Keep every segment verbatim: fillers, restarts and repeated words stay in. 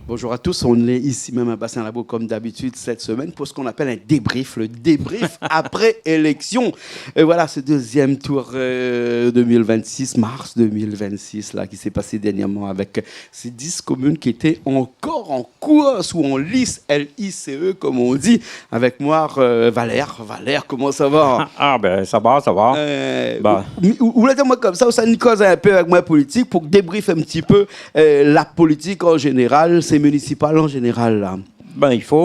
Bonjour à tous, on est ici même à Bassin Labou comme d'habitude cette semaine pour ce qu'on appelle un débrief, le débrief après élection. Et voilà ce deuxième tour, euh, deux mille vingt-six, mars deux mille vingt-six, là, qui s'est passé dernièrement avec ces dix communes qui étaient encore en course ou en lice, L I C E, comme on dit, avec moi, euh, Valère. Valère, comment ça va ? Ah, ben, ça va, ça va. Euh, Bah. ou, ou, ou la di amoin konmsa, ou sa ni koz in pé avèk moin politik pou débrief in ti pé, euh, la politik an zénéral, sé minisipal an zénéral, la. Ben, i fo.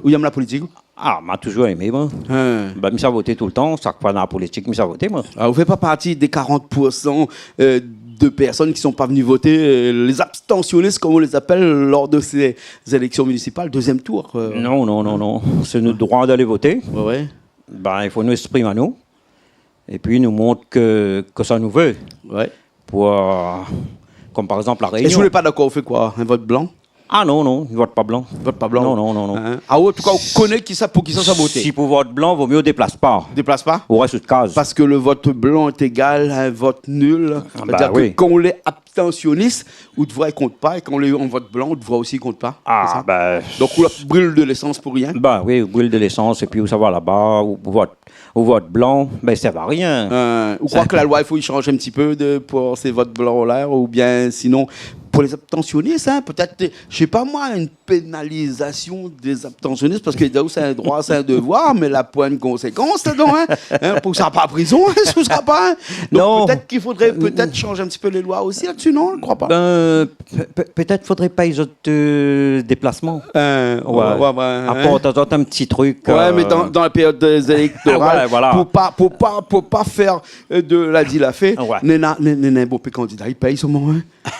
Ou yèm la politik ? Ah, ma touzour èmé, moin. Hein. Ben, mi sa voté toultan, shak foi néna la politik, mi sa voté, moin. Ah, ou fé pa parti dé quarante pour cent, euh, de personnes qui sont pas venues voter, euh, les abstentionnistes, comme on les appelle, lors de ces élections municipales, deuxième tour, euh. Non, non, non, non. C'est notre droit d'aller voter. Ouais, ouais. Ben, i fo nou éksprim anou. Épi nou mont ke, kosa nou vé. Ouais. Pou, euh, konm par égzanp La Rényon. É si ou lé pa dakor, ou fé koi ? In vot blan ? Ah non, non, i vot pa blan. Vot pa blan. Non, non, non, non. Hein ? Ah, an tou ka, ou koné kisa, pou kisa sa voté. Si pou vot blan, vo myé ou déplas pa. Déplas pa ? Ou rès out kaz. Parce que le vote blanc est égal à un vote nul. Ah, c'est-à-dire que quand on est abstentionniste, out voi i kont pa, é kan ou lé an vot blan, out voi osi i kont pa. Ah, sé sa ? Ben. Donk ou la bril de lésans pou rien. Ben oui, ou bril de lésans, épi ou sava laba, ou vot, ou vot blan, ben, sa sèrv a rien. Euh, ou kroi ke la loi, i fo i shanj in ti pé de, pou sé vot blan la, oubien sinon, pou lé abstentionnistes, hein, pétèt, je sais pas moi, une pénalisation des abstentionnistes, parce que, donk, c'est un droit, c'est un devoir, mé la poin konsékans ladan, hein, hein, pou sa pa prizon, hein, si ou sa pa, hein. Non. Donk pétèt k'i fodré pétèt shanj in ti pé lé loi osi la-dsi, non ? Je crois pas. Ben, pe-, pe-, pétèt fodré péy zot, euh, déplasman. Euh, ouais, ouais, ouais, hein. Aport azot in ti trik, ouais, euh, mé dan, dan la périod dé zéléktoral, ouais, voilà, pou pa, pou pa, pou pa fèr, euh, de la di la fé, ouais, néna, né-, néna bonpé kandida i péy soman, hein.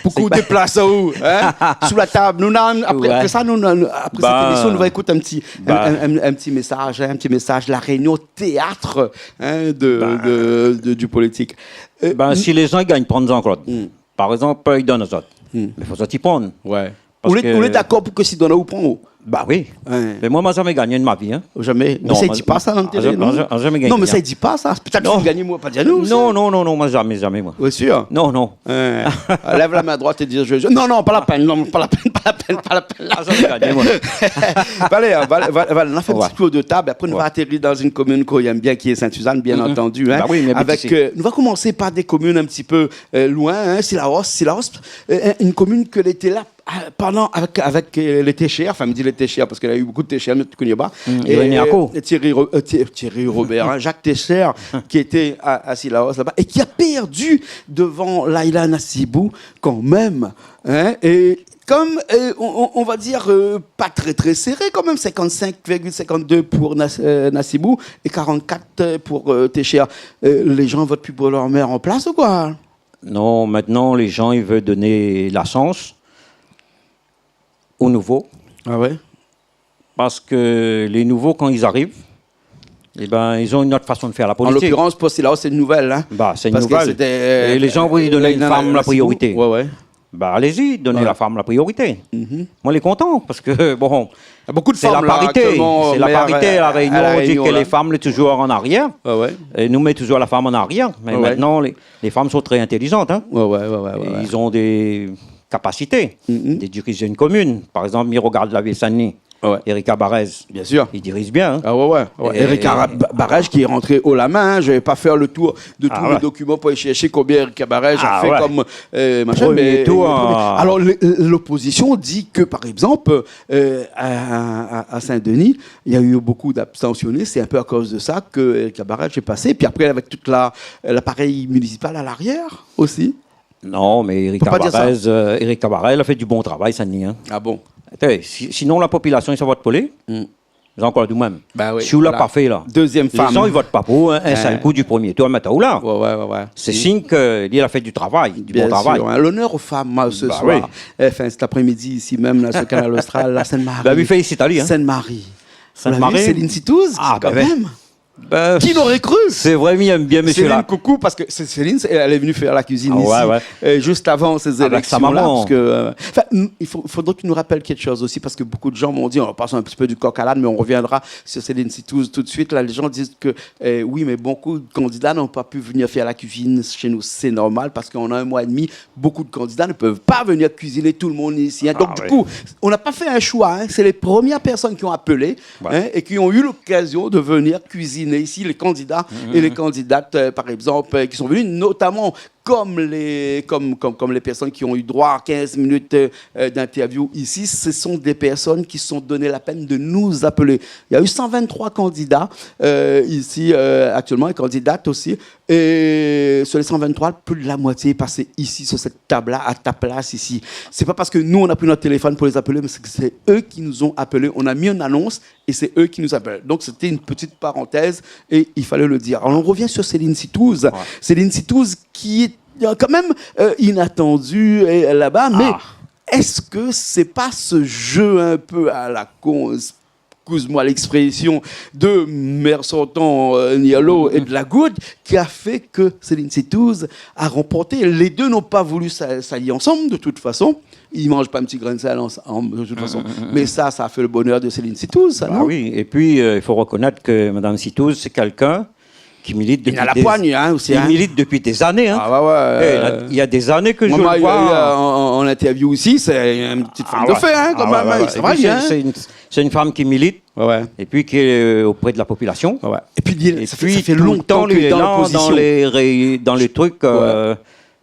Poukosa ou déplas aou, hein ? Sou la tab. Nou, nou, apré, ouais, apré sa, nou, nou, apré sèt émisyon, nou va ékout in ti, in, in, in, in ti mésaz, hein, in ti mésaz La Rényon Téat, hein, de, de, de, du politik. Euh, ben, si lé zan i gingn pran Jean-Claude, par égzanp, i donn azot. Mé fo zot i pran. Ouais. Ou lé, ou lé dakor pou ke si donn, ou pran, ou ? Bah oui. Ouais. Mé moin, ma zamé gingné de ma vi, hein. Zamé. Non, mé sa i di pa sa dan la télé, non ? Non, mé sa i di pa sa. Pétèt ou gingn, moin pa di anou sa. Non, non, non, non, moin zamé, zamé, moin. Ou lé sir ? Non, non. Ouais. Lèv la min droit é di, je, je, non, non, pa la pèn, non, pa la pèn, pa la pèn, pa la pèn. Ah, zamé gingné, moin. Alé, euh, Val-, Val-, Val-, nou fé in ti tour de tab, apré nou va atéri dan in komine k'ou yèm bien, ki lé Sainte-Suzanne, bien antandi, hein. Bah oui, mé avèk, euh, nou va komans par dé komine in ti pé, euh, loin, hein, Cilaos, Cilaos, euh, in komine ke lété la ah, parlan avèk, avèk, euh, lé Técher, anfin, mi di lé Técher parske néna u bonpé de Técher, mé ou koné pa. Mm, é, René Acco. Euh, Thierry Ro-, euh, Thi-, Thierry Robert, hein, Jacques Técher, ki lété a, a Cilaos laba, é ki la pèrdi dovan Laïla Nassibou kan mèm, hein, é konm, euh, on, on, on va dir, euh, pa trè, trè séré kan mèm, cinquante-cinq virgule cinquante-deux pou Nas-, euh, Nassibou é quarante-quatre pou, euh, Técher. Euh, lé zan i vot pi pou lèr mèr an plas ou koi ? Non, mintnan, lé zan i vé doné la shans o nouvo. Ah ouais ? Parske lé nouvo, kan i ariv, é ben, i zon in ot fason de fèr la politik. An lokirans, pou Cilaos, sé in nouvèl, hein. Bah, sé in nouvèl. Parske sété, euh, é lé zan i vé doné in fanm la priorité. Ouais, ouais. Bah, alé-y, doné la fanm la priorité. Mhm. Moin lé kontan, parske, bon, néna bonpé de fanm la, aktièlman, mèr, euh, a La Rényon, la. Sé la parité, La Rényon, on di ke lé fanm lé touzour an arièr. Ouais, ouais. É nou mèt touzour la fanm an arièr. Mé mintnan, lé, lé fanm son trè intélizant, hein. Ouais, ouais, ouais, ouais, ouais. É i zon dé kapasité de dirizé in komine. Par égzanp, mi rogard la vil Sin-Dni. Ouais. Ericka Barège. Bien sûr. I diriz bien, hein. Ah ouais, ouais, ouais. É Ericka Ra-, Ba-, Barège ki lé rantré o la min, hein. Je vais pas faire le tour de tous les documents pou alé shèrsh konbien Ericka Barège la fé konm, euh, machin, mé, euh, premier tour, premier. Ah ouais. Premié tour, hein. Alor, lé-, lopozision di ke, par égzanp, euh, a, a, a Sin-Dni, néna u bonpé d'abstentionis. Sé in pé akoz de sa ke Ericka Barège lé pasé. Pi apré, avèk tout la, laparèy minisipal a larièr osi. Non, mé Ericka Barège, euh, Ericka Barège la fé du bon travay, Sin-Dni, hein. Ah bon ? Atann, si-, sinon la popilasion i sa vot pou li. Hmm. Jean-Claude ou mèm. Bah oui, voilà. Si ou la pa fé la, lé zan i vot pa pou ou, hein, in sèl kou du premié tour, mèt aou la. Ouais, ouais, ouais, ouais. Sé sign ke li la fé du travay, du bon travay. Bien sûr, hein. L'honneur aux femmes, euh, ce soir. Bah oui. Enfin, cet après-midi, ici même, là, sur Canal Austral, la Sainte-Marie. Bah oui, félicite à lui, hein. Sainte-Marie. Sainte-Marie. Vous l'avez vu, Céline Citouze, quand même. Ah, bah ouais. Ben, qui l'aurait cru ? C'est vrai, mi èm bien monsieur Céline, là. Coucou, parce que c'est, Céline, c'est, elle est venue faire la cuisine ici, euh, juste avant ces élections-là, parce que, euh, enfin, m-, il faut, faudrait que tu nous rappelles quelque chose aussi, parce que beaucoup de gens m'ont dit, on va passer un petit peu du coq à l'âne, mais on reviendra sur Céline Sitouz tout de suite. Là, les gens disent que, euh, oui, mais beaucoup de candidats n'ont pas pu venir faire la cuisine chez nous. C'est normal, parce qu'on a un mois et demi, beaucoup de candidats ne peuvent pas venir cuisiner tout le monde ici, hein. Donc, du coup, on n'a pas fait un choix, hein. C'est les premières personnes qui ont appelé, hein, et qui ont eu l'occasion de venir cuisiner ici, les candidats et les candidates, euh, par exemple, euh, qui sont venus, notamment comme les, comme, comme, comme les personnes qui ont eu droit à quinze minutes, euh, euh, d'interview ici. Ce sont des personnes qui se sont donné la peine de nous appeler. Il y a eu cent vingt-trois candidats, euh, ici, euh, actuellement, et candidates aussi. Et sur les cent vingt-trois, plus de la moitié est passée ici, sur cette table-là, à ta place ici. C'est pas parce que nous, on a pris notre téléphone pour les appeler, mais c'est que c'est eux qui nous ont appelés. On a mis une annonce et c'est eux qui nous appellent. Donc, c'était une petite parenthèse et il fallait le dire. Alors, on revient sur Céline Sitouz. Ouais. Céline Sitouz qui est, euh, quand même, euh, inattendue, euh, là-bas, mais est-ce que c'est pas ce jeu un peu à la con, excuse-moi l'expression, de maire sortant, euh, Nialo et de la Goutte qui a fait que Céline Sitouz a remporté. Les deux n'ont pas voulu s'a-, s'allier ensemble, de toute façon. Ils mangent pas un petit grain de sel en-, en-, de toute façon. Mais ça, ça a fait le bonheur de Céline Sitouz, ça, non ? Bah oui, et puis, euh, il faut reconnaître que Madame Sitouz, c'est quelqu'un qui milite depuis des, hein, aussi, qui milite depuis des années, hein. Ah ouais, ouais. Eh, il y a, il y a des années que je le vois. Moi, ma, euh, en, en interview aussi, c'est une petite femme de fer, hein, quand même, hein, c'est vrai, hein. C'est une, c'est une femme qui milite et puis qui est, euh, auprès de la population. Ouais, ouais. Et puis, ça fait, ça fait longtemps qu'il est dans l'opposition. Et puis, tout le temps, il est là dans les ré-, dans les trucs, euh,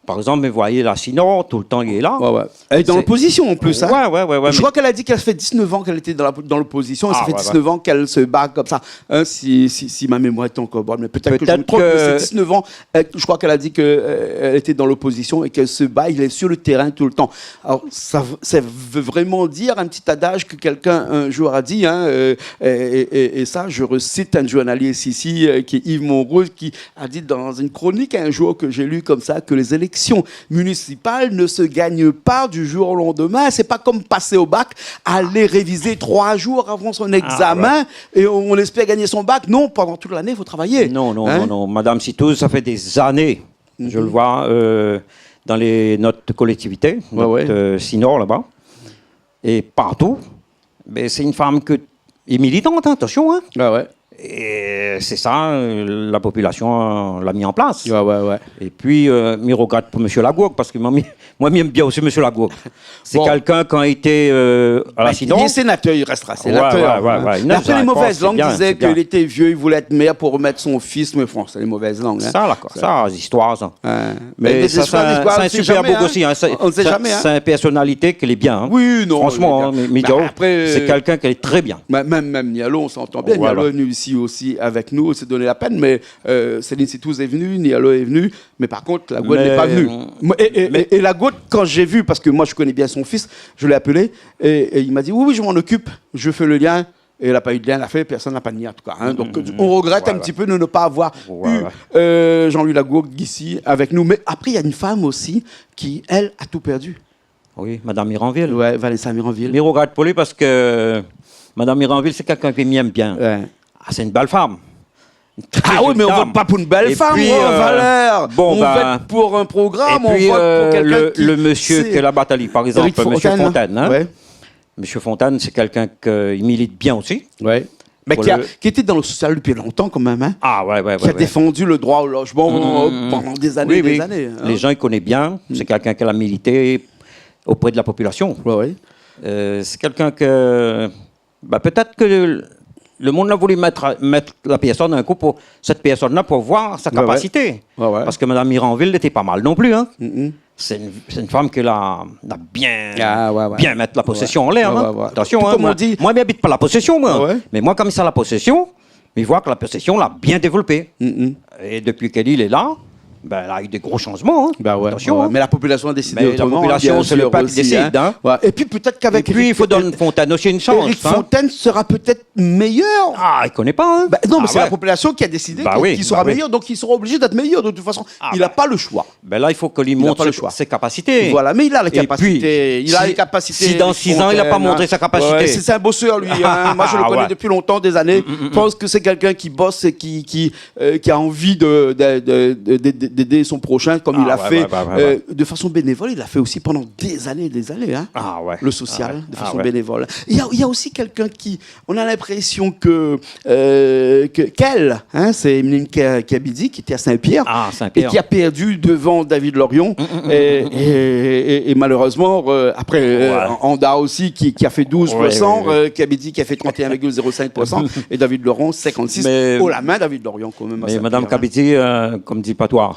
par exemple, vous voyez, la Sinor, tout le temps, il est là. Ouais, ouais. Elle est dans l'opposition, en plus, hein. Ouais, ouais, ouais, ouais. Je crois qu'elle a dit qu'elle fait dix-neuf ans qu'elle était dans la, dans l'opposition, et ça fait dix-neuf ans qu'elle se bat comme ça. Hein, si, si, si ma mémoire est encore bonne, mais peut-être que je me trompe, mais c'est dix-neuf ans, euh, je crois qu'elle a dit que, euh, elle était dans l'opposition et qu'elle se bat, il est sur le terrain tout le temps. Alors, ça v-, ça veut vraiment dire un petit adage que quelqu'un un jour a dit, hein, euh, et, et, et, et ça, je recite un journaliste ici, euh, qui est Yves Monrose, qui a dit dans une chronique un jour que j'ai lu comme ça, que les élections municipales ne se gagnent pas du jour au lendemain. C'est pas comme passer au bac, aller réviser trois jours avant son examen et on, on espère gagner son bac. Non, pendant toute l'année, il faut travailler. Non, non, non, non. Madame Sitouz, ça fait des années, je le vois, euh, dans les, notre collectivité, notre, euh, Sinor là-bas, et partout. Mais c'est une femme que, est militante, hein, attention, hein. Ah ouais. Et c'est ça, euh, la population, euh, l'a mis en place. Ouais, ouais, ouais. Et puis, euh, mi regrèt pou monsieur Lagourgue, parce que moi, mi, moi, mi èm bien aussi monsieur Lagourgue. C'est quelqu'un qui a été, euh, à la Sinor. Bah, il est sénateur, il restera sénateur, hein. Ouais, ouais, ouais. Mais après, les mauvaises langues disaient qu'il était vieux, il voulait être maire pour remettre son fils, mais bon, c'est les mauvaises langues, hein. Ça, là, quoi. Ça, l'histoire, ça. Ouais. Mais, mais ça, c'est un, c'est un super boug aussi, hein. On ne sait jamais, hein. C'est, c'est, c'est une personnalité qui est bien, hein. Oui, non, franchement, il est bien. Hein, mais, mais Nialo, après, c'est quelqu'un qui est très bien. Même, même Nialo, on s'entend bien. Voilà. Nialo est venu ici aussi avec nous, on s'est donné la peine, mais, euh, Céline Sitouz est venue, Nialo est venu, mais par contre, Lagourgue n'est pas venu. Mais, et, et, et Lagourgue, quand j'ai vu, parce que moi, je connais bien son fils, je l'ai appelé, et, et il m'a dit, « Oui, oui, je m'en occupe, je fais le lien. » Et la pa u de lien, la fé, personne la pa ni, en tout cas, hein. Donc, on regrette un petit peu de ne pas avoir eu, euh, Jean-Louis Lagourgue ici avec nous. Mais après, il y a une femme aussi qui, elle, a tout perdu. Oui, Madame Miranville. Ouais, Vanessa Miranville. Mi regrèt pou li parce que Madame Miranville, c'est quelqu'un que mi èm bien. Ouais. Ah, c'est une belle femme. Très jolie dame. Ah oui, mais on vote pas pour une belle femme, hein, Valère. Et puis, euh, bon, ben, on vote pour un programme, on vote pour quelqu'un qui sait. Et puis, euh, le, le monsieur qui est là-bas, par exemple, monsieur Fontaine, hein. Eric Fontaine, hein. Ouais. Monsieur Fontaine, c'est quelqu'un qui milite bien aussi. Ouais. Mais qui a, qui était dans le social depuis longtemps quand même, hein. Ah, ouais, ouais, ouais. Qui a défendu le droit au logement, euh, pendant des années, des années, hein. Oui, oui. Les gens, ils connaissent bien. C'est quelqu'un qui a milité auprès de la population. Ouais, ouais. Euh, c'est quelqu'un que, bah, peut-être que le, le monde a voulu mettre, mettre la personne un coup pour cette personne-là pour voir sa capacité. Ouais, ouais. Parce que Madame Miranville n'était pas mal non plus, hein. C'est une, c'est une femme qui l'a, l'a bien, bien mettre la possession en l'air, hein. Attention, hein, moi, moi, mi abit pa la possession, moi. Ah ouais. Mais moi, kan mi sava la possession, mi voi que la possession l'a bien développé. Et depuis qu'elle est là, Ben, la u dé gro shanjman, hein. Bah ouais, ouais, ouais. Attention, hein. Mais la population a décidé autrement, bien sûr, aussi, hein. Mais la population, sé le peuple qui décide, hein. Ouais. Et puis peut-être qu'avec Éric, Éric Fontaine sera peut-être meilleur. Ah, i koné pa, hein. Bah, non, mais c'est la population qui a décidé qu'il sera meilleur, donc il sera obligé d'être meilleur de toute façon. Ah ouais. Il a pas le choix. Ben là, il faut que li mont ses capacités. Il a pas le choix. Voilà, mais il a les capacités. Et puis, si dans six ans, il a pas montré sa capacité. Ouais, c'est un bosseur, lui, hein. Moi, je le connais depuis longtemps, des années. Ah ouais. Mm, mm, mm. Je pense que c'est quelqu'un qui bosse et qui, qui, euh, qui a envie de, de, de, de, d'aider son prochain comme il a fait, euh, de façon bénévole. Ah ouais, ouais, ouais, ouais. Il a fait aussi pendant des années, des années, hein, le social, de façon bénévole. Ah ouais. Ah ouais. Il y a, il y a aussi quelqu'un qui, on a l'impression que, euh, que, qu'elle, hein, c'est Emeline Ka-, Kabidi qui était à Saint-Pierre et qui a perdu devant David Lorion. Ah, Saint-Pierre, ouais. Mm, mm, mm, mm, mm. Et, et, et, et malheureusement, euh, après, euh, Anda aussi qui, qui a fait douze pour cent, euh, Kabidi qui a fait trente et un virgule zéro cinq pour cent et David Lorion, cinquante-six. Ouais, ouais, ouais. Mais, oh la main, David Lorion, quand même, à Saint-Pierre, hein. Mais Madame Kabidi, euh, comme dit Patois,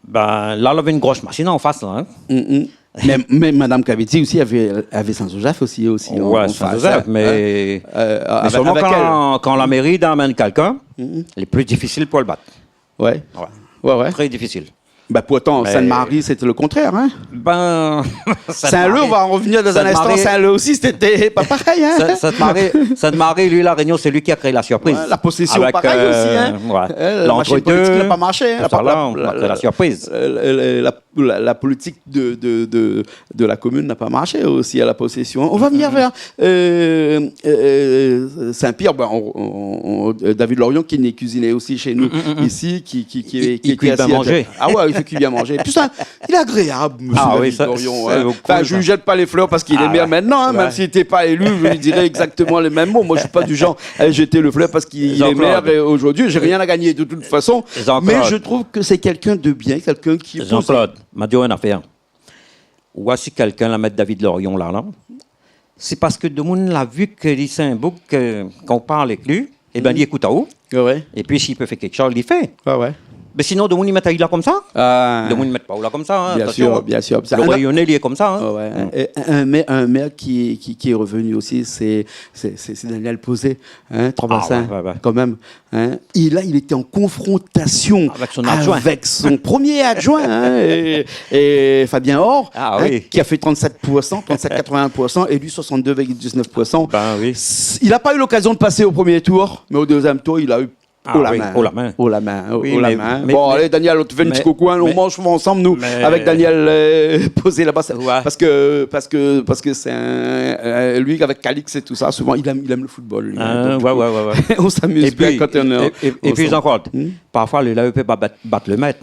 ben, la, lavé une grosse machine en face, là, hein. Mm, mm. Mais, mais Madame Kabidi aussi avait, avait Saint-Joseph aussi, aussi en, en face, hein. Ouais, Saint-Joseph, mais, euh, mais avec, seulement avec quand, quand la mairie amène quelqu'un, il est plus difficile pour le battre. Ouais. Ouais. Ouais, ouais. Très difficile. Bah, pourtant, Sainte-Marie, c'était le contraire, hein. Mais ben, Saint-Leu, on va en revenir dans un instant. Saint-Leu aussi, c'était pas pareil, hein. Sainte-Marie, Sainte-Marie, lui, La Réunion, c'est lui qui a créé la surprise. Ouais, la possession, pareil aussi, hein. Avec, euh, ouais. Euh, la machine politique n'a pas marché, hein. L'entre-deux, tout ça, là, on a créé la surprise. Euh, la, la, la, la politique de, de, de, de la commune n'a pas marché aussi à la possession. On va venir vers, euh, euh, Saint-Pierre, ben, on, on, on, euh, David Lorion qui venait cuisiner aussi chez nous ici, qui, qui, qui, qui était assis à table. Mm, mm, mm, mm. Il, il cuit bien manger. Ah ouais, il fait cuit bien manger. Puis ça, il est agréable, monsieur David Lorion, hein. Ah oui, ça, c'est beaucoup, ça. Enfin, je lui jette pas les fleurs parce qu'il est maire maintenant, hein, même s'il était pas élu, je lui dirais exactement les mêmes mots. Ah ouais. Ouais. Moi, je suis pas du genre à jeter le fleur parce qu'il est maire, euh, aujourd'hui. Jean-Claude. J'ai rien à gagner de toute façon. Jean-Claude. Mais je trouve que c'est quelqu'un de bien, quelqu'un qui pose Jean-Claude, ma di aou in afèr. Ou si kèlkin la mèt David Lorion la, la, sé parske demoun la vi ke li sé in boug ke, kan ou parl avèk li, ében, li ékout aou. Ouais, ouais. Épi si i pé fé kékshoz, li fé. Ouais, ouais. Mé sinon, demoun i mèt aou la konmsa. Ah. Demoun i mèt pa ou la konmsa, hein, atansion, hein. Bien sûr, bien sûr. Le Réunionnais, li lé konmsa, hein. Ouais, ouais. Mm. Et un, un maire, un maire qui, qui, qui est revenu aussi, c'est, c'est, c'est, c'est Daniel Pozé, hein, Trois-Bassins, quand même. Ah ouais, ouais, ouais. Hein, il a, il était en confrontation avec son adjoint, avec son premier adjoint, hein, et, et Fabien Or, ah oui, hein, qui a fait trente-sept pour cent, trente-sept quatre-vingts pour cent, et lui soixante-deux virgule dix-neuf pour cent. Ben oui. S-, il a pas eu l'occasion de passer au premier tour, mais au deuxième tour, il a eu haut la main, haut la main. Ah oui, haut la main. Oui, haut la main. Bon, mais, allez, Daniel, on te fait un petit coucou, hein, on mange souvent ensemble, nous, avec Daniel, euh, Pozé là-bas, ça, ouais, parce que, parce que, parce que c'est un, euh, lui, avec Calix et tout ça, souvent, il aime, il aime le football, lui, hein, donc, du coup, ouais, ouais, ouais, ouais. On s'amuse bien quand on est ensemble. Et puis, et, et, et puis, Jean-Claude, parfois, lé la, i pé pa bat, bat le mèt.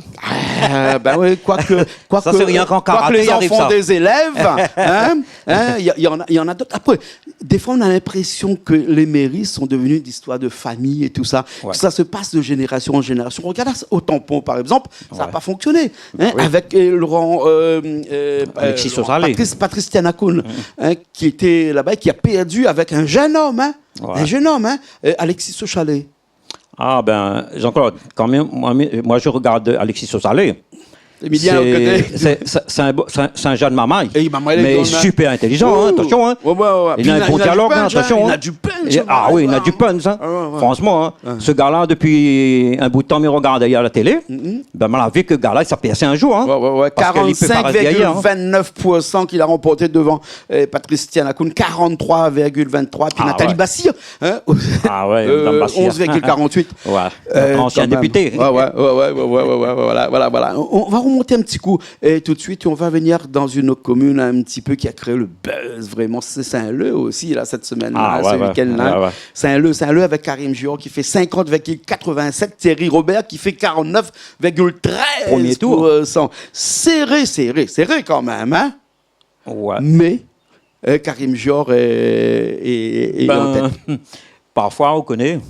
Ah, ben oui, quoique, quoique, quoique les enfants des élèves, hein, hein, il y a, il y en a, il y en a d'autres. Après, des fois, on a l'impression que les mairies sont devenues des histoires de famille et tout ça. Ouais. Ça se passe de génération en génération. Regarde, au Tampon, par exemple, ça a pas fonctionné, hein, avec, euh, Laurent, euh, euh, Alexis Sosalé. Patrice, Patrice Tianakoun, hein, qui était là-bas et qui a perdu avec un jeune homme, hein, un jeune homme, hein, euh, Alexis Sosalé. Ah ben, Jean-Claude, quand même, moi, moi, je regarde Alexis Sosalé. Émilien, à côté. C'est, c'est, c'est, c'est un bo-, c'est un, c'est un jeune marmay, mais super intelligant, hein, attention, hein. Ouais, ouais, ouais. Il a un bon dialogue, hein, attention, hein. Il a du punch, hein. Ah oui, il a du punch, hein. Ah ouais, ouais. Franchement, hein, ce gars-là, depuis un bout de temps, mi regard ali à la télé. Ben, ma la vi ke gars-la, sa pèrs in jour, hein. Ouais, ouais, ouais. Parce que li pé pa rès dèrièr, hein. Quarante-cinq virgule vingt-neuf pour cent qu'il a remporté devant, euh, Patrice Tianakoun, quarante-trois virgule vingt-trois. Puis Nathalie Bassir, hein, euh, onze virgule quarante-huit. Ah ouais, Madame Bassir. Ouais. Notre ancienne députée. Euh, quand même. Ouais, ouais, ouais, voilà, voilà. On, on va remonter un petit coup, et tout de suite, on va venir dans une autre commune un petit peu qui a créé le buzz, vraiment. C'est Saint-Leu aussi, là, cette semaine-là, ce week-end-là. Ah ouais, ouais. Saint-Leu, Saint-Leu avec Karim Juror qui fait cinquante virgule quatre-vingt-sept, Thierry Robert qui fait quarante-neuf virgule treize pour cent. Premier tour. Serré, serré, serré quand même, hein ? Ouais. Mais, euh, Karim Juror est, est, est en tête. Ben, parfois, ou koné,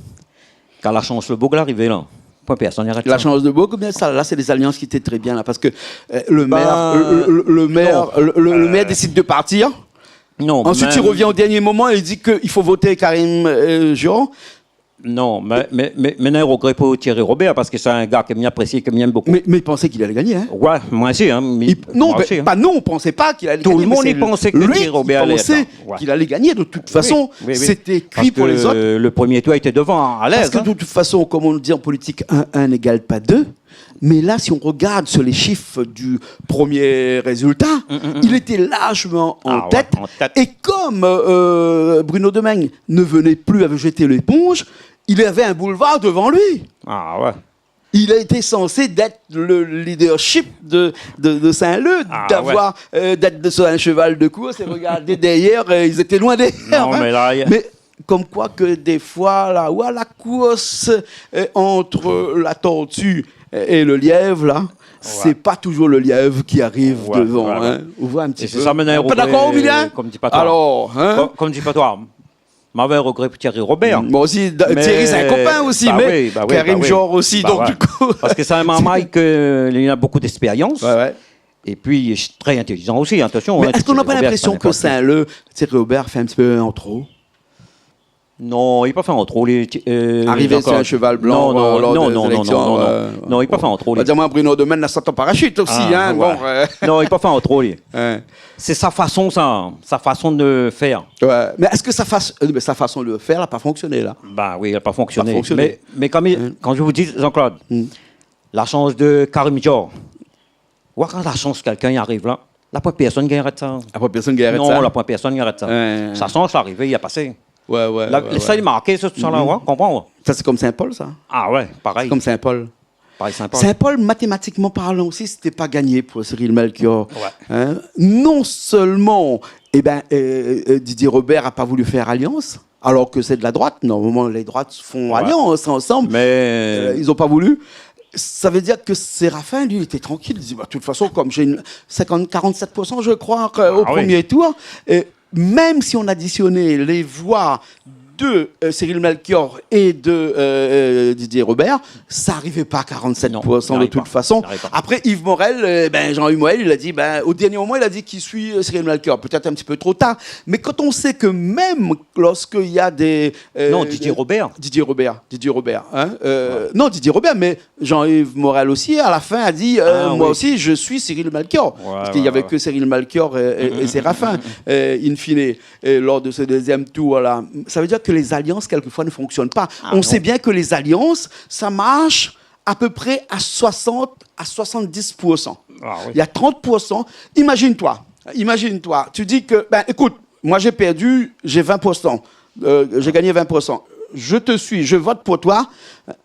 kan la shans le boug la arivé la, pwin pèrsone i arèt sa. La shans le boug, oubien sa, là, c'est des alliances qui étaient très bien, là, parce que, euh, le maire, ben, le, le, le maire, non, le, le, le maire, euh, décide de partir. Non, ensuite, il revient au dernier moment et il dit qu'il faut voter Karim, euh, Juror. Non, mé, mé, mé, mé néna in regré pou Thierry Robert, parske sé in gars ke mi apresié, ke mi èm bokou. Mais, mais il pensait qu'il allait gagner, hein ? Ouais, moin osi, hein, mi, moin osi, hein. Il, non, mais pas nous, on pensait pas qu'il allait gagner, mais c'est lui qui pensait que Thierry Robert allait être là. Tout le monde y pensait qu'il allait gagner. De toute façon, c'était cuit pour les autres. Oui, oui, oui. Parce que le premier tour était devant, à l'aise, hein. Parce que de toute façon, comme on dit en politique, un un n'égale pas deux. Mais là, si on regarde sur les chiffres du premier résultat, il était largement en tête. Ah ouais, en tête. Et comme, euh, Bruno Domingue ne venait plus, avait jeté l'éponge, il avait un boulevard devant lui. Ah ouais. Il était censé d'être le leadership de, de, de Saint-Leu, ah ouais, d'avoir, euh, d'être sur un cheval de course et regarder derrière, euh, ils étaient loin derrière, hein. Non, mais là, il y a... Mais comme quoi que des fois, là, ou à la course, euh, entre la tortue et le lièvre, là, c'est pas toujours le lièvre qui arrive devant, hein. Ouais, ouais. Ou voi in ti pé. É sé sa, mintnan, ou lé dakor, Omilien ? Kom di pa toi. Alors, hein ? Kom, kom di pa toi, mavé rogré pou Thierry Robert. Moin osi, Thierry, sé in kopin osi, mé Karim Jor osi, donk, du kou. Parske sé in marmay ke li na bonpé d'expérience. Ouais, ouais. É pi, li lé trè intélizan osi, atansion, hein, Thierry Robert, sé in gars de... Mais est-ce qu'on n'a pas l'impression qu'au Saint-Leu, Thierry Robert fait un petit peu en trop ? Non, li la pa fé an tro, li, euh... Arrivé sur un cheval blanc, euh, lors des élections, euh... Non, non, non, non, non, li la pa fé an tro, li. On va dire, moi, Bruno Domingue, la sot an parachute aussi, hein, bon, euh. Ah ouais. Non, li la pa fé an tro, li. Ouais. C'est sa façon, ça, sa façon de faire. Ouais, mais est-ce que sa faç-, euh, mais sa façon de faire, la pa fonksioné, la ? Bah oui, la pa fonksioné. La pa fonksioné. Mé, mé kom li, kom mi di, Jean-Claude, la shans de Karim Jor, ou oi, kan la shans kèlkin i ariv la, la poin pèrsone i gingn arèt sa. La poin pèrsone i gingn arèt sa. Non, la poin pèrsone i gingn arèt sa. Ouais. Sa shans la arivé, la pasé. Ouais, ouais, ouais. La, sa lé marké, sa, tout sa la, ou konpran, ouais. Sa, sé kom Saint-Paul, sa. Ah ouais, parèy. Sé kom Saint-Paul. Parèy Saint-Paul. Saint-Paul, mathématiquement parlant aussi, c'était pas gagné pour Cyril Melchior. Ouais. Hein ? Non seulement, eh ben, euh, euh, Didier Robert a pas voulu faire alliance, alors que c'est de la droite. Normalement, les droites font alliance ensemble. Ouais. Mais euh, ils ont pas voulu. Ça veut dire que Séraphin, lui, il était tranquille. Il dit, bah, de toute façon, comme j'ai une cinquante, quarante-sept pour cent, je crois, euh, au premier tour, et même si on additionnait les voix de, euh, Cyril Melchior et de, euh, euh, Didier Robert, ça arrivait pas à quarante-sept pour cent de toute façon. Non, non, il arrive pas. Il arrive pas. Après, Yves Morel, euh, ben, Jean-Yves Morel, il a dit, ben, au dernier moment, il a dit qu'il suit, euh, Cyril Melchior. Peut-être un petit peu trop tard. Mais quand on sait que même lorsqu'il y a des, euh, non, Didier Robert. Didier Robert, Didier Robert, hein, euh, non, Didier Robert, mais Jean-Yves Morel aussi, à la fin, a dit, euh, ah, moi aussi, je suis Cyril Melchior. Ouais, ouais, ouais. Parce qu'il y avait que Cyril Melchior et, et, et Séraphin, euh, in fine, euh, lors de ce deuxième tour-là. Ça veut dire que les alliances, quelquefois, ne fonctionnent pas. Ah non. On sait bien que les alliances, ça marche à peu près à soixante à soixante-dix pour cent. Ah oui. Il y a trente pour cent. Imagine-toi, imagine-toi, tu dis que, ben, écoute, moi, j'ai perdu, j'ai vingt pour cent. Euh, j'ai gagné vingt pour cent. Je te suis, je vote pour toi.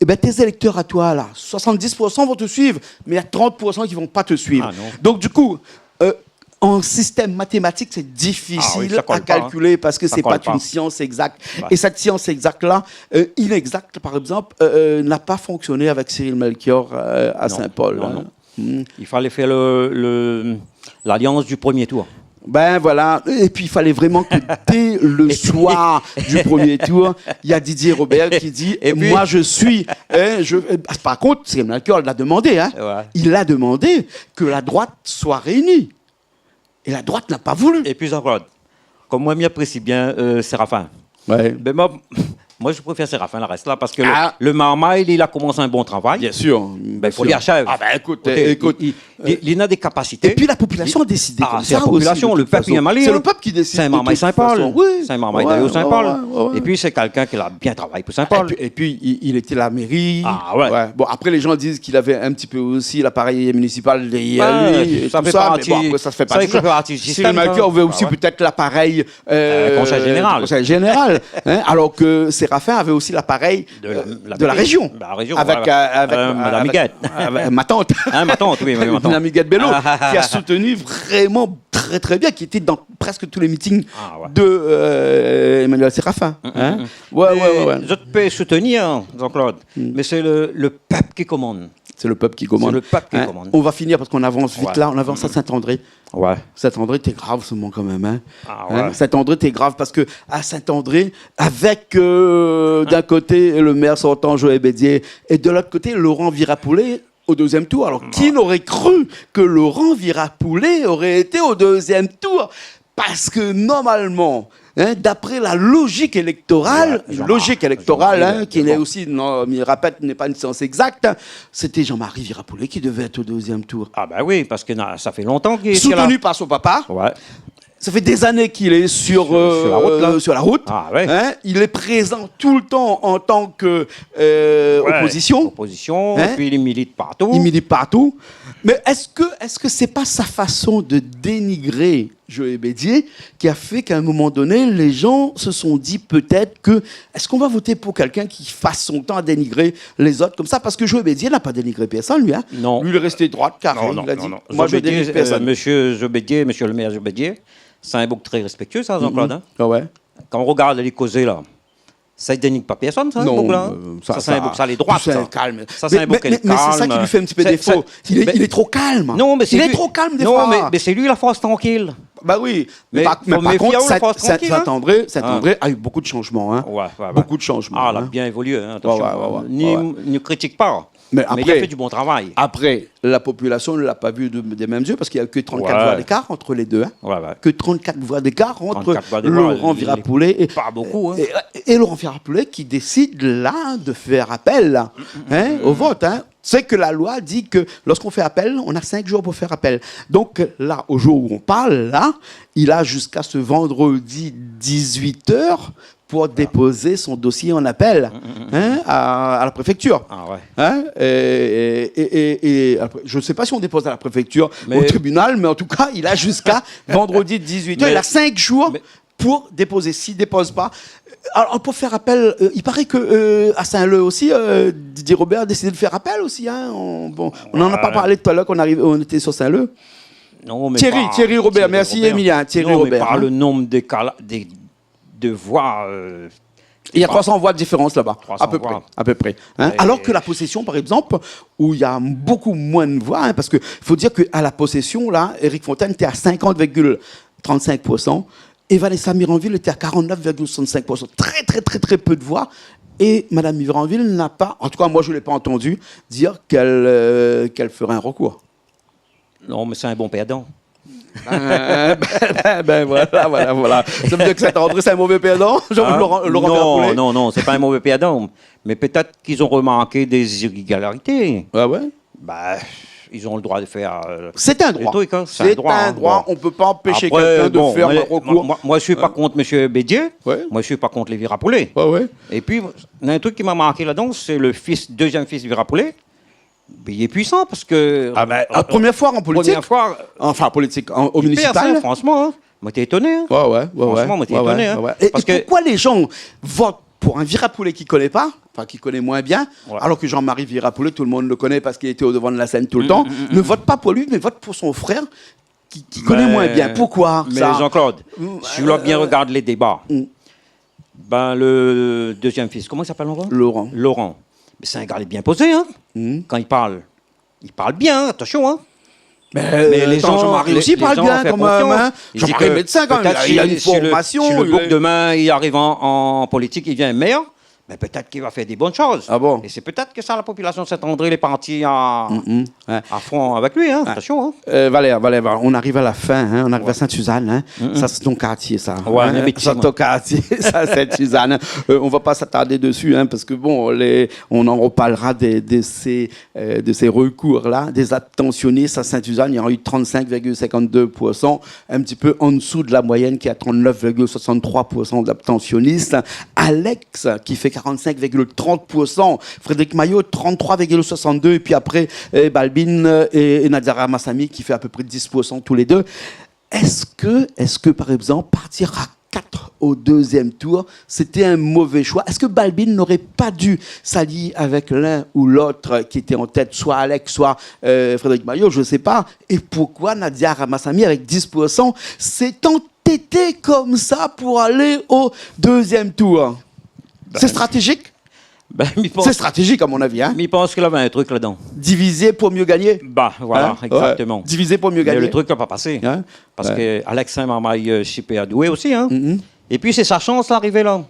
Eh ben, tes électeurs à toi, là, soixante-dix pour cent vont te suivre, mais il y a trente pour cent qui vont pas te suivre. Ah non. Donc, du coup, euh, en système mathématique, c'est difficile à calculer parce que c'est pas une science exacte. Ah oui, ça colle pas. Ça colle pas. Ouais. Et cette science exacte-là, euh, inexacte, par exemple, euh, euh, n'a pas fonctionné avec Cyril Melchior, euh, à Saint-Paul, hein. Non, non, non. Hmm. Il fallait faire le, le, l'alliance du premier tour. Ben voilà. Et puis, il fallait vraiment que dès le soir du premier tour, il y a Didier Robert qui dit, et puis, moi, je suis, hein, je, euh, par contre, Cyril Melchior l'a demandé, hein. Ouais. Il a demandé que la droite soit réunie. Et la droite n'a pas voulu. Et puis, Jean-Claude, kom moin, mi aprési bien, euh, Séraphin. Ouais. Ben, moi, moi, je préfère Séraphin, la rès la, parce que le, le marmay, li, li la komans in bon travay. Bien sûr, bien sûr. Ben, fo li ashèv. Ah ben, écoute, écoute, li, li, li na dé kapasité. Et puis, la population a décidé comme ça aussi, de toute façon. Ah, sé la popilasion, le pèp, li lé malin, hein. C'est le peuple qui décide, de toute façon. Oui. Sé in marmay Saint-Paul. Ouais, ouais, ouais, ouais. É pi, sé kèlkin ki la bien travay pou Saint-Paul. Et puis, et puis, il, il était la mairie. Ah ouais. Ouais. Bon, après, les gens disent qu'il avait un petit peu aussi l'appareil municipal derrière lui et tout ça, mais bon, après, ça fait partie du jeu. Ouais, ça fait partie, ça fait partie du système, ça. Cyril Melchior avait aussi peut-être l'appareil, euh, du conseil général. Euh, conseil général, hein, alors que Séraphin avait aussi l'appareil, euh, de la, de la mairie, de la région. Bah, la région, avec, euh, avec, euh, Madame Huguette. Avec, avec ma tante. Hein, ma tante, oui, oui, ma tante. Madame Huguette Bello, qui a soutenu vraiment très, très bien, qui était dans presque tous les meetings de, euh, Emmanuel Séraphin, hein. Mm, mm, mm. Ouais, ouais, ouais, ouais. Mé zot i pé soutenir, Jean-Claude, mé sé le, le pèp ki komann. C'est le peuple qui commande. Sé le pèp ki komann. Hein, on va finir parce qu'on avance vite là, on avance à Saint-André. Ouais. Saint-André, té grav, se moman, kan mèm, hein. Ah ouais. Hein, Saint-André, té grav parce que à Saint-André, avec, euh, d'un côté, le maire sortant, Joël Bédier, et de l'autre côté, Laurent Virapoullé, au deuxième tour. Alors, qui n'aurait cru que Laurent Virapoullé aurait été au deuxième tour ? Parce que normalement, hein, d'après la logique électorale, logique électorale, hein, qui n'est aussi, non, mi rapèl, n'est pas une science exacte, hein, c'était Jean-Marie Virapoullé qui devait être au deuxième tour. Ah ben oui, parce que na, ça fait longtemps qu'il est là. Soutenu par son papa. Ouais. Ça fait des années qu'il est sur, sur, sur la route, là. Euh, sur la route. Ah ouais. Hein ? Il est présent tout le temps en tant que, euh, opposition. Opposition, et puis il milite partout. Il milite partout. Mais est-ce que, est-ce que c'est pas sa façon de dénigrer Joé Bédier qui a fait qu'à un moment donné, les gens se sont dit peut-être que, est-ce qu'on va voter pour quelqu'un qui fasse son temps à dénigrer les autres comme ça ? Parce que Joé Bédier n'a pas dénigré personne, lui, hein. Non. Lui, il est resté droit, carré, il a dit, moi, je dénigre personne. Non, non, non, non. Joé Bédier, euh, monsieur Joé Bédier, monsieur le maire Joé Bédier, c'est un boug très respectueux, ça, Jean-Claude, hein. Ah ouais. Kan ou rogard ali kozé la, sa i dénigr pa pèrsone, sa, in boug la, in. Non, euh, sa, sa, in boug, sa lé drwat, sa. Sa, sé in boug lé kalm. Mé, mé, mé sé sa ki li fé in ti pé défo. Li lé tro kalm. Non, mé sé li la fors trankil. Bah oui. Mé par kont, Saint-André, Saint-André a eu beaucoup de changements, hein. Ouais, ouais, ouais. Beaucoup de changements, hein. Ah, la bien évolué, hein, atansion. Ouais, ouais, ouais, ouais. Ni, ni kritik pa. Mé apré, la fé du bon travay. Apré, la population ne l'a pas vu de, des mêmes yeux parce qu'il y a que trente-quatre voix d'écart entre les deux, hein. Ouais, ouais. Que trente-quatre voix d'écart entre Laurent Virapoullé et, et, et Laurent Virapoullé qui décide là de faire appel, hein, au vote, hein. C'est que la loi dit que lorsqu'on fait appel, on a cinq jours pour faire appel. Donc là, au jour où on parle, là, il a jusqu'à ce vendredi dix-huit heures pour déposer son dossier en appel, hein, à, à la préfecture. Ah ouais. Hein, et, et, et, et après, je sais pas si on dépose à la préfecture, au tribunal, mais en tout cas, il a jusqu'à vendredi dix-huit heures. Il a cinq jours pour déposer. S'il dépose pas, alors, pour faire appel, euh, il paraît que, euh, à Saint-Leu aussi, euh, Didier Robert a décidé de faire appel aussi, hein. On, bon, on en a pas parlé tout à l'heure quand on arrive, on était sur Saint-Leu. Non, mais Thierry, pas Thierry Robert, Thierry Robert. Merci Émilien, Thierry Robert, hein. Non, mais par le nombre de cas, des, de voix, euh, il y a trois cents voix de différence là-bas, à peu près, à peu près, hein. Alors que la Possession, par exemple, où il y a beaucoup moins de voix, hein, parce que faut dire que à la Possession, là, Éric Fontaine était à cinquante virgule trente-cinq pour cent, et Vanessa Miranville était à quarante-neuf virgule soixante-cinq pour cent. Très, très, très, très peu de voix. Et Madame Miranville n'a pas, en tout cas, moi, je l'ai pas entendu dire qu'elle, euh, qu'elle ferait un recours. Non, mé sé in bon pèrdan. Ben, ben, ben, voilà, voilà, voilà. Ça veut dire que Saint-André, c'est un mauvais perdant, Jean-, Laurent, Laurent Virapoullé ? Non, non, non, c'est pas un mauvais perdant. Mais peut-être qu'ils ont remarqué des irrégularités. Ah ouais ? Bah, ils ont le droit de faire, euh, le truc, hein. C'est un droit. C'est un droit. On peut pas empêcher quelqu'un de faire un recours. Après, bon, moi, moi, moi, je suis pas contre monsieur Bédier. Ouais. Moi, je suis pas contre les Virapoullé. Ouais, ouais. Et puis, il y a un truc qui m'a marqué là-dedans, c'est le fils, deuxième fils Virapoullé. Mé li lé puisan parske, euh, première fois en politique. Ah ben, euh, première fois, euh, enfin, en politique, en, au municipal. Li pèrd sa, franchement, hein. Moi, té étoné, hein. Ouais, ouais, ouais. Franchement, moi, té étoné, hein. Ouais, ouais. Et, et pourquoi les gens votent pour un Virapoullé qu'ils connaissent pas, enfin, qu'ils connaissent moins bien, alors que Jean-Marie Virapoullé, tout le monde le connaît parce qu'il était au devant de la scène tout le temps, ne votent pas pour lui, mais votent pour son frère qui, qui connaît moins bien. Pourquoi ça ? Mais Jean-Claude, si ou la bien regard les débats, ben, le deuxième fils, comment il s'appelle encore ? Laurent. Laurent. Mé sé in gars lé bien pozé, hein. Kan li parl, li parl bien, hein, atansion, hein. Mé, euh, atann, Jean-Marie osi i parl bien kan mèm, hein. Jean-Marie lé médsin kan mèm, li la, li la in formasion, li lé... Mé lé zan, lé, lé, si le, si le boug demin i ariv an, an politik, i vien mèr, mé pétèt k'i va fé dé bone shoz. Ah bon ? É sé pétèt ke sa, la popilasion Saint-André lé parti a, a fon avèk li, hein, atansion, hein. Euh, Valère, Valère, Valère, on arrive à la fin, hein, on arrive à Sainte-Suzanne, hein. Ça, c'est ton quartier, ça, hein. Ouais, mé sa sé mon kartié, sa, Sainte-Suzanne, hein. Euh, on va pas s'attarder dessus, hein, parce que bon, les, on en reparlera des, de ces, euh, de ces recours-là, des abstentionnistes à Sainte-Suzanne. Il y en a eu trente-cinq virgule cinquante-deux pour cent, un petit peu en dessous de la moyenne qui est à trente-neuf virgule soixante-trois pour cent d'abstentionnistes. Alex, qui fait quarante-cinq virgule trente pour cent, Frédéric Maillot, trente-trois virgule soixante-deux, et puis après, euh, Balbine, euh, et, et Nadia Ramassamy, qui fait à peu près dix pour cent tous les deux. Est-ce que, est-ce que, par exemple, partir à quatre au deuxième tour, c'était un mauvais choix ? Est-ce que Balbine n'aurait pas dû s'allier avec l'un ou l'autre qui était en tête, soit Alex, soit, euh, Frédéric Maillot, je sais pas. Et pourquoi Nadia Ramassamy, avec dix pour cent, s'est entêtée comme ça pour aller au deuxième tour ? C'est stratégique ? Ben, mi pans... C'est stratégique, à mon avis, hein. Mi pans ke lavé in trik ladan. Diviser pour mieux gagner. Bah, voilà, exactement. Hein ? Ouais. Diviser pour mieux gagner. Mé le trik la pa pasé. Hein ? Parce que Alex i marmay, euh, super doué osi, hein. Et puis, sé sa shans, la, arivé la.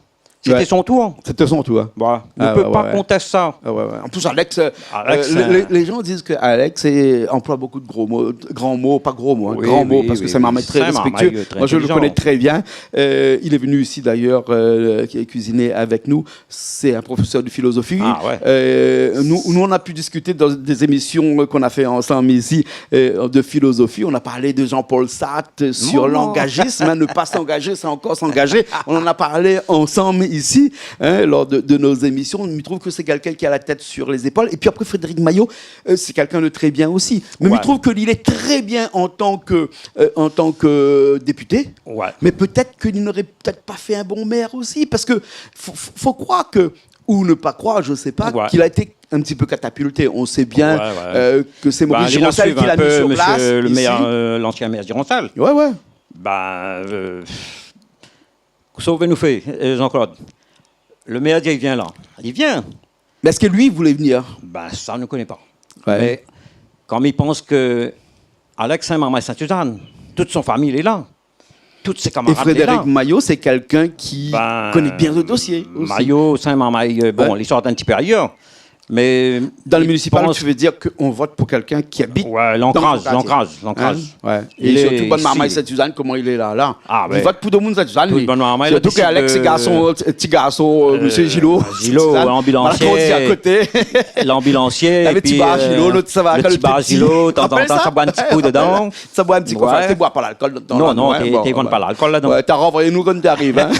C'était son tour. C'était son tour. Voilà. On ne peut pas contester ça. Ah ouais, ouais. En plus, Alex, euh, Alex, euh, les, les gens disent que Alex est, emploie beaucoup de gros mots, de grands mots, pas gros mots, hein, grands mots, parce que c'est un marmaille très respectueux. Oui, oui, c'est un marmaille très intelligent. Moi, je le connais très bien. Euh, il est venu ici, d'ailleurs, euh, qui a cuisiné avec nous. C'est un professeur de philosophie. Ah ouais. Euh, nous, nous, on a pu discuter dans des émissions, euh, qu'on a fait ensemble ici, euh, de philosophie. On a parlé de Jean-Paul Sartre, euh, sur l'engagement, hein, ne pas s'engager, c'est encore s'engager. On en a parlé ensemble ici, hein, lors de, de nos émissions. Mi trouv ke sé kèlkin ki a la tèt sur les épaules. Et puis après, Frédéric Maillot, euh, c'est quelqu'un de très bien aussi. Mais mi trouv ke li lé très bien en tant que, euh, en tant que député. Ouais. Mais peut-être qu'il n'aurait peut-être pas fait un bon maire aussi. Parce que faut, faut, faut croire que ou ne pas croire, je sais pas, qu'il a été un petit peu catapulté. On sait bien, euh, que c'est Maurice Gironcel qui l'a mis sur place, ici. Ouais, ouais. Ouais, ouais. Bah, li la suiv un peu, monsieur le maire, euh, l'ancien maire Gironcel. Ouais, ouais. Bah, euh, kosa ou vé nou fé, euh, Jean-Claude ? Le maire di, li vien la. Li vien. Mais est-ce que lui voulait venir ? Bah, sa, nou koné pa. Ouais. Mé kom mi pans ke Alex sé in marmay Sainte-Suzanne, tout son famiy lé la. Tout sé kamarad lé la. Et Frédéric Maillot, c'est quelqu'un qui connaît bien le dossier aussi. Ben, Maillot, sé in marmay, euh, bon, li sort in ti pé ayèr. Mé dan le municipal, tu veux dire qu'on vote pour quelqu'un qui habite dans le quartier. Ouais, l'ancrage, l'ancrage, l'ancrage. Hein ? Ouais. Et surtout, bann marmay Sainte-Suzanne, koman li lé la, la. Ah, ouais. Li vot pou tout domoun Sainte-Suzanne, li. Tout bann marmay la, surtout ke Alex, sé garson, ti garson, euh, monsieur Gillot, Sainte-Suzanne. Gillot, ambilansié. Voilà, koman i di, a koté. L'ambilansié, épi, euh, le ti bar Gillot, tanzantan, sa boir in ti kou dedan. Sa boir in ti kou, anfin, té boir pa lalkol dedan la, non ? Non, non, té, té vann pa lalkol ladan. Ouais, ou la ranvoy anou kan ou la arivé, hein.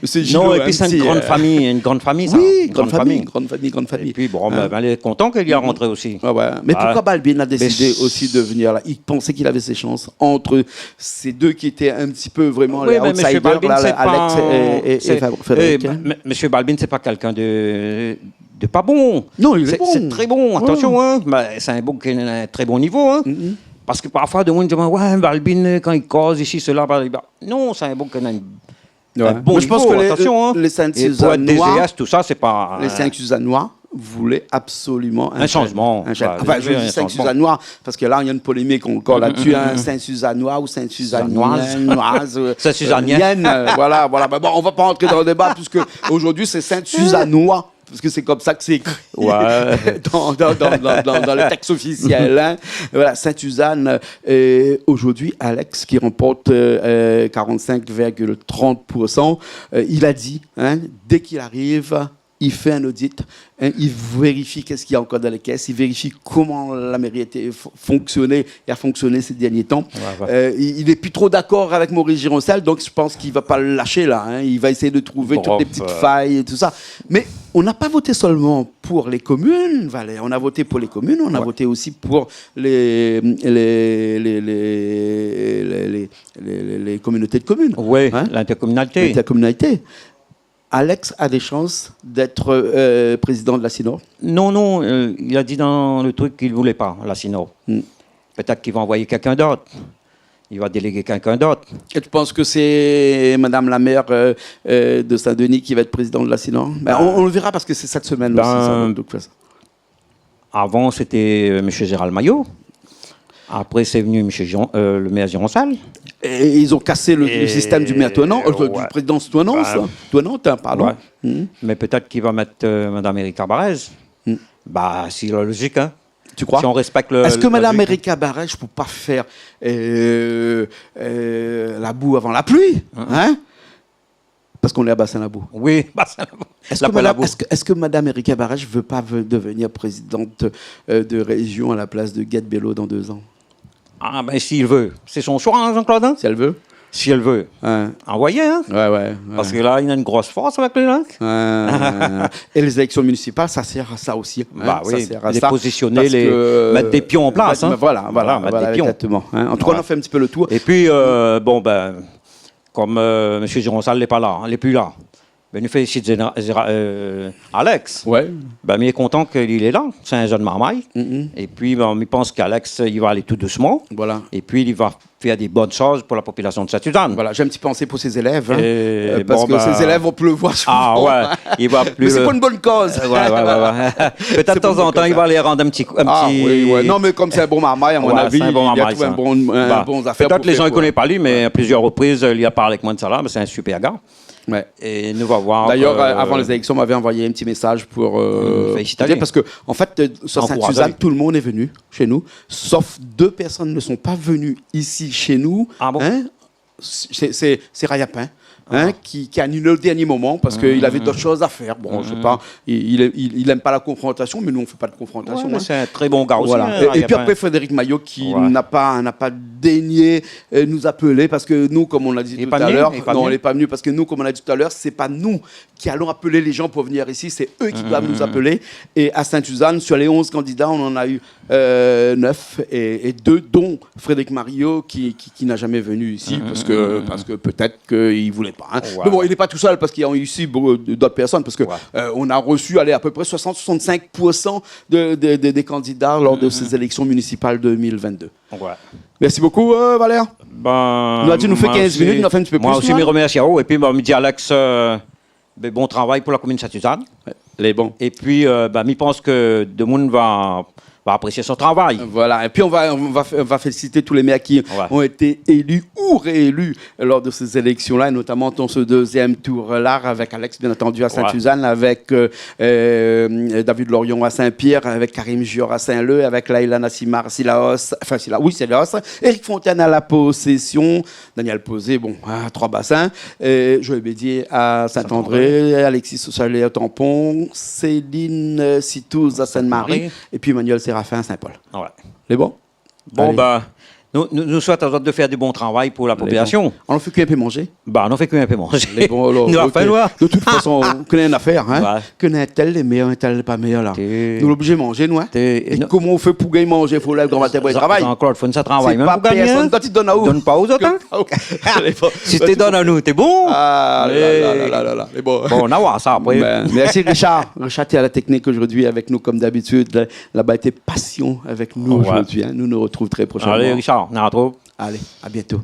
Monsieur Gillot, in ti, euh... Non, épi sé in gran famiy, in gran famiy, sa. Oui, gran famiy, gran famiy, gran famiy. Épi bon, ben, ben, lé kontan ke li la rantré osi. Ouais, ouais. Mais pourquoi Balbine a décidé aussi de venir là ? Il pensait qu'il avait ses chances entre ces deux qui étaient un petit peu vraiment les outsiders, là, Alex et, et, et Frédéric, hein. Oui, ben, monsieur Balbine, sé pa kèlkin de de pa bon. Non, li lé bon. Sé, sé trè bon, atansion, hein. Mé sé in boug ki lé a in trè bon nivo, hein. Parske parfoi, domoun i di, ouais, Balbine, kan li koz isi, sela, pa, pa. Non, sé in boug ki lé a in bon nivo, atansion, hein. Mé mi pans ke lé, lé Sainte-Suzannois, é pou èt D G S, tout sa, sé pa, euh, lé Sainte-Suzannois voulaient absolument un change-, un change-, ouais, un changemang. Enfin, je dis Sainte-Suzannois, parce que là, il y a une polémique encore là-dessus, hein, Sainte-Suzannois ou Sainte-Suzannienne, euh, Sainte-Suzannienne, euh, voilà, voilà. Mais bon, on va pas rentrer dans le débat, puisque aujourd'hui, c'est Sainte-Suzannois, parce que c'est comme ça que c'est écrit dans, dans, dans le texte officiel, hein. Voilà, Sainte-Suzanne, euh, et aujourd'hui, Alex qui remporte, euh, euh, quarante-cinq virgule trente pour cent, euh, il a dit, hein, dès qu'il arrive, il fait un audit, hein, il vérifie qu'est-ce qu'il y a encore dans les caisses, il vérifie comment la mairie était fo-, fonctionné et a fonctionné ces derniers temps. Ouais, ouais. Euh, il, il est plus trop d'accord avec Maurice Gironcel, donc je pense qu'il va pas le lâcher là, hein. Il va essayer de trouver toutes les petites failles et tout ça. Mais on n'a pas voté seulement pour les communes, Valère. On a voté pour les communes, on a voté aussi pour les, les, les communautés de communes. Ouais, hein ? L'intercommunalité. L'intercommunalité. Alex a des chances d'être, euh, président de la CINOR ? Non, non, euh, il a dit dans le truc qu'il voulait pas, la CINOR. Hmm. Peut-être qu'il va envoyer quelqu'un d'autre. Il va déléguer quelqu'un d'autre. Et tu penses que c'est madame la maire, euh, euh, de Saint-Denis qui va être président de la CINOR ? Ben, on, on le verra parce que c'est cette semaine aussi, ça, de toute façon. Avan, sété, euh, monsieur Gérald Maillot. Apré, sé venu monsieur Jean, euh, le maire Gironcel. Et ils ont cassé le, le système du maire tournant, euh, du président tournant, tournante, hein, pardon. Ouais. Mé pétèt li va mèt, euh, madame Ericka Barège. Bah, sé la logique, hein. Tu crois ? Si on respecte le, la logique, hein. Est-ce que madame Ericka Barège peut pas faire, euh, euh, la boue avant la pluie, hein ? Parce qu'on est à Bassin Labou. Oui, Bassin Labou. Est-ce que madame, est-ce que, est-ce que madame Ericka Barège veut pas ve-, devenir présidente, euh, de région à la place de Guette Bello dans deux ans ? Ah, ben, si li vé. Sé son shoi, hein, Jean-Claude, hein ? Si èl vé. Si èl vé. Ouais. Anvoy, hein ? Ouais, ouais, ouais. Parske la, li na in gro fors avèk li, la. Ouais, ouais, ouais. Et les élections municipales, ça sert à ça aussi, hein. Bah oui, ça sert à ça, positionner, mèt des pions en place, hein. Voilà, voilà, voilà, exactement, hein. En tout cas, on a fait un petit peu le tour. Et puis, euh, bon, ben, kom, euh, monsieur Gironcel lé pa la, lé pi la. Ben, nou félisit Zéna-, Zéra-, euh, Alex. Ouais. Ben, mi lé kontan ke li lé la. Sé in jenn marmay. Mm. É pi, ben, mi pans k'Alex, li va alé tou dousman. Voilà. É pi, li va fé dé bone shoz pou la popilasion de Sainte-Suzanne. Voilà, j'ai une petite pensée pour ces élèves, hein, euh, parce que ces élèves, on peut le voir souvent. Ah ouais, i va pli, euh, mais c'est pour une bonne cause. Euh, ouais, ouais, ouais, ouais. Pétèt tanzantan i va alé rann in ti, in ti... Ah oui, ouais. Non, mais comme c'est un bon marmay, à mon avis, il a trouvé un bon, un bon afèr pou fé, koi. Pétèt lé zan i koné pa li, mé a plizièr repriz li la parl avèk moin de sa la, mé sé in super gars. Ouais. Et nous va voir, d'ailleurs, euh, euh, avant les élections, on m'avait envoyé un petit message pour, euh, féliciter, parce que, en fait, euh, sur Sainte-Suzanne, tout le monde est venu chez nous, sauf deux personnes ne sont pas venues ici chez nous. Ah bon ? Hein ? C'est, c'est, c'est Rayapin, hein, qui, qui a annulé au dernier moment parce qu'il avait d'autres choses à faire. Bon, je sais pas, il, il, il, il aime pas la confrontation, mais nous, on fait pas de confrontation, hein. Ouais, mais c'est un très bon gars aussi, hein, Rayapin. Voilà. Et, et puis après, Frédéric Maillot qui n'a pas, n'a pas daigné, euh, nous appeler parce que nous, comme on l'a dit tout à l'heure, non, il est pas venu parce que nous, comme on l'a dit tout à l'heure, c'est pas nous qui allons appeler les gens pour venir ici, c'est eux qui doivent nous appeler. Et à Sainte-Suzanne, sur les onze candidats, on en a eu, euh, neuf et, et deux, dont Frédéric Maillot, qui, qui, qui n'a jamais venu ici parce que, parce que peut-être qu'il voulait pas, hein. Voilà. Mais bon, il n'est pas tout seul parce qu'il y a ici beaucoup d'autres personnes, parce que, euh, on a reçu, allez, à peu près soixante, soixante-cinq pour cent de, de, de, des candidats lors de ces élections municipales deux mille vingt-deux. Ouais. Merci beaucoup, euh, Valère. Ben, nou la di nou fé kinz minit, nou la fé in ti pé plis, nou, hein. Moin osi, mi remèrsi aou. Épi, ben, mi di Alex, euh, ben, bon travay pou la komine Sainte-Suzanne. Ouais, lé bon. Épi, euh, ben, mi pans ke demoun va, va aprésié son travay. Voilà. Et puis, on va, on va, on va féliciter tous les maires qui ont été élus ou réélus lors de ces élections-là, et notamment dans ce deuxième tour-là, avec Alex, bien entendu, à Sainte-Suzanne, avec, euh, euh, David Lorion à Saint-Pierre, avec Karim Jur à Saint-Leu, avec Laïla Nassimard, Cilaos, enfin, Cila-, oui, Cilaos, Éric Fontaine à La Possession, Daniel Posé, bon, à Trois-Bassins, euh, Joël Bédier à Saint-André, Saint-André. Alexis Sosalé à Tampon, Céline, euh, Sitouz à Sainte-Marie, Sainte-Marie. Et puis Emmanuel Séraphin à Saint-Paul. Ouais. Lé bon ? Bon, ben, nou, nou, nou souèt azot de fé du bon travay pou la popilasion. Lé bon. Alon fé kui in pé manzé. Ben, nou fé kui in pé manzé. Lé bon, alor, OK. Nou la fin, nou. De tout fason, ou koné in afèr, hein. Ouais. Ke néna in tèl lé méyèr, in tèl lé pa méyèr, la. Nou lé oblizé manzé, nou, hein. É koman ou fé pou gingn manzé ? Fo lèv gran matin pou alé travay. Jean-Claude, fo nou sa travay mèm pou gagné, hein. Sé pa pèrsone dot i donn aou. Donn pa aou zot, hein. OK. Lé bon. Si té donn anou, té bon. Ah, la, la, la. Lé bon. Bon, nou va voir sa apré. Ben, merci, Richard. Richard, t'es à la technique aujourd'hui avec nous, comme d'habitude. Laba, été patient avec nous aujourd'hui, hein. Nous nous retrouvons très prochainement. Alé, Richard, nou artrouv. Allez, à bientôt.